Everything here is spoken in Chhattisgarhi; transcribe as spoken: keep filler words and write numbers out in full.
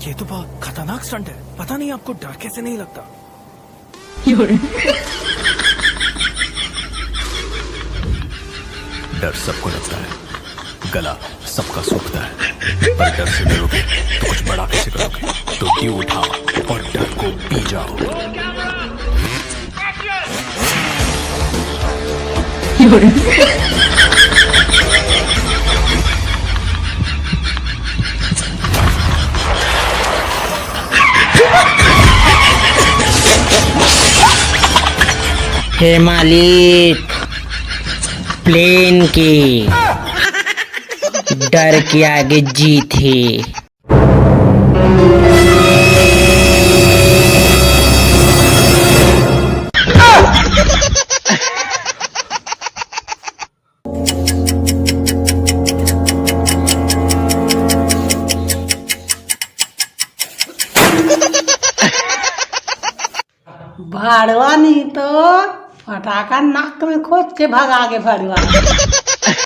ये तो बहुत खतरनाक स्टंट है। पता नहीं आपको डर कैसे नहीं लगता। डर सबको लगता है, गला सबका सूखता है, पर डर से डरोगे तो कुछ बड़ा कैसे करोगे? तो ड्यू उठाओ और डर को पी जाओ। हे मालिक, प्लेन के डर के आगे जीत हे। भड़वा नहीं तो फटाका नाक में खोद के भगा के भड़वा।